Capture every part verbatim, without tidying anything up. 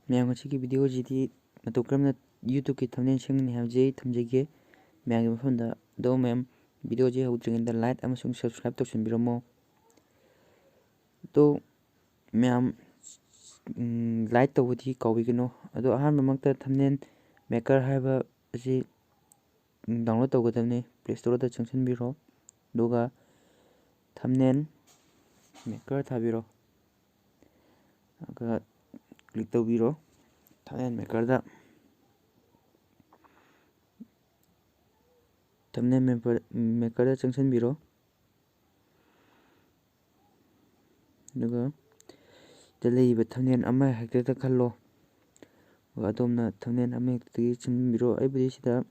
ꯃꯌꯥꯝ, ꯉꯁꯤꯒꯤ video ꯁꯤꯗꯤ ꯃꯇꯧ ꯀꯔꯝꯅ YouTube ꯀꯤ thumbnail ꯁꯦꯝꯒꯅꯤ ꯍꯥꯏꯕꯁꯤ ꯑꯩ ꯊꯝꯖꯒꯦ ꯃꯌꯥꯝꯒꯤ ꯃꯐꯝꯗ꯫ ꯑꯗꯣ ꯃꯌꯥꯝ, video ꯁꯤ ꯍꯧꯗ꯭ꯔꯤꯉꯩꯗ like ꯑꯃꯁꯨꯡ subscribe ꯇꯧꯁꯤꯟꯕꯤꯔꯝꯃꯣ꯫ ꯑꯗꯣ ꯃꯌꯥꯝ, ꯎꯝ, like ꯇꯧꯕꯗꯤ ꯀꯥꯎꯕꯤꯒꯅꯨ꯫ ꯑꯗꯣ ꯑꯍꯥꯟꯕꯃꯛꯇ thumbnail maker ꯍꯥꯏꯕ ꯑꯁꯤ, ꯎꯝ, download ꯇꯧꯒꯗꯕꯅꯤ꯫ Play Store ꯗ ꯆꯪꯁꯤꯟꯕꯤꯔꯣ, ꯑꯗꯨꯒ thumbnail maker ꯊꯥꯕꯤꯔꯣ꯫ ꯑꯗꯨꯒ click ꯇꯧꯕꯤꯔꯣ thumbnail maker ꯗ꯫ Thumbnail maker, maker ꯗ ꯆꯪꯁꯤꯟꯕꯤꯔꯣ꯫ ꯑꯗꯨꯒ ꯁꯤꯗ ꯂꯩꯔꯤꯕ thumbnail ꯑꯃ ꯍꯦꯛꯇꯗ ꯈꯜꯂꯣ꯫ ꯑꯗꯨꯒ ꯑꯗꯣꯝꯅ thumbnail ꯑꯃ ꯍꯦꯛꯇꯗꯒꯤ ꯁꯦꯝꯖꯤꯟꯕꯤꯔꯣ꯫ ꯑꯩꯕꯨꯗꯤ ꯁꯤꯗ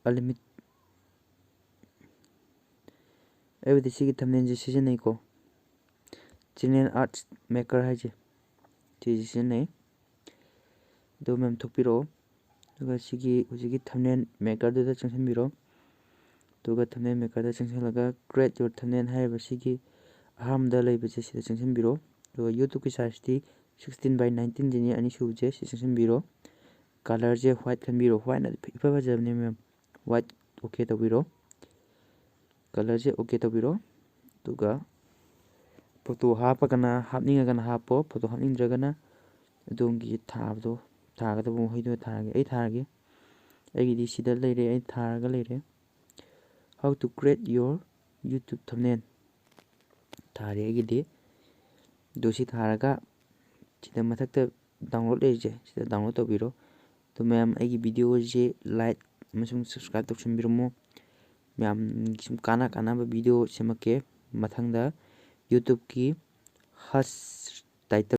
unlimit-, ꯑꯩꯕꯨꯗꯤ ꯁꯤꯒꯤ thumbnail ꯁꯦ ꯁꯤꯖꯤꯟꯅꯩꯀꯣ, channel art maker ꯍꯥꯏꯁꯦ, ꯁꯤꯁꯦ ꯁꯤꯖꯤꯟꯅꯩ꯫ ꯑꯗꯨ ꯃꯌꯥꯝ ꯊꯣꯛꯄꯤꯔꯛꯑꯣ꯫ ꯑꯗꯨꯒ ꯁꯤꯒꯤ ꯍꯧꯖꯤꯛꯀꯤ thumbnail maker ꯗꯨꯗ ꯆꯪꯁꯤꯟꯕꯤꯔꯣ꯫ ꯑꯗꯨꯒ thumbnail maker ꯗ ꯆꯪꯁꯤꯜꯂꯒ create your thumbnail ꯍꯥꯏꯔꯤꯕ ꯁꯤꯒꯤ ꯑꯍꯥꯟꯕꯗ ꯂꯩꯕꯁꯦ ꯁꯤꯗ ꯆꯪꯁꯤꯟꯕꯤꯔꯣ꯫ ꯑꯗꯨꯒ YouTube ꯀꯤ size T sixteen by nineteen ꯁꯤꯅꯤ, ꯑꯅꯤꯁꯨꯕꯁꯦ ꯁꯤ ꯆꯪꯁꯤꯟꯕꯤꯔꯣ꯫ Colour ꯁꯦ white ꯈꯟꯕꯤꯔꯣ, white ꯅ ꯏꯐ ꯐꯖꯕꯅꯦ ꯃꯌꯥꯝ꯫ White okay ꯇꯧꯕꯤꯔꯣ꯫ Colour ꯁꯦ okay ꯇꯧꯕꯤꯔꯣ꯫ ꯑꯗꯨꯒ photo ꯍꯥꯞꯄꯒꯅ, ꯍꯥꯞꯅꯤꯡꯉꯒꯅ ꯍꯥꯞꯄꯣ, photo ꯍꯥꯞꯅꯤꯡꯗ꯭ꯔꯒꯅ ꯑꯗꯣꯝꯒꯤ ꯊꯥꯕꯗꯣ, ꯊꯥꯒꯗꯕ ꯃꯈꯩꯗꯣ ꯊꯥꯔꯒꯦ꯫ ꯑꯩ ꯊꯥꯔꯒꯦ, ꯑꯩꯒꯤꯗꯤ ꯁꯤꯗ ꯂꯩꯔꯦ, ꯑꯩ ꯊꯥꯔꯒ ꯂꯩꯔꯦ꯫ How to create your YouTube thumbnail ꯊꯥꯔꯦ ꯑꯩꯒꯤꯗꯤ꯫ ꯑꯗꯨ ꯁꯤ ꯊꯥꯔꯒ ꯁꯤꯗ ꯃꯊꯛꯇ download ꯂꯩꯔꯤꯁꯦ, ꯁꯤꯗ download ꯇꯧꯕꯤꯔꯣ꯫ ꯑꯗꯨ ꯃꯌꯥꯝ, ꯑꯩꯒꯤ video ꯁꯦ like ꯑꯃꯁꯨꯡ subscribe ꯇꯧꯁꯤꯟꯕꯤꯔꯝꯃꯣ꯫ ꯃꯌꯥꯝꯒꯤ ꯁꯨꯝ ꯀꯥꯟꯅ ꯀꯥꯟꯅꯕ video ꯁꯦꯝꯃꯛꯀꯦ ꯃꯊꯪꯗ꯫ YouTube ꯀꯤ hush title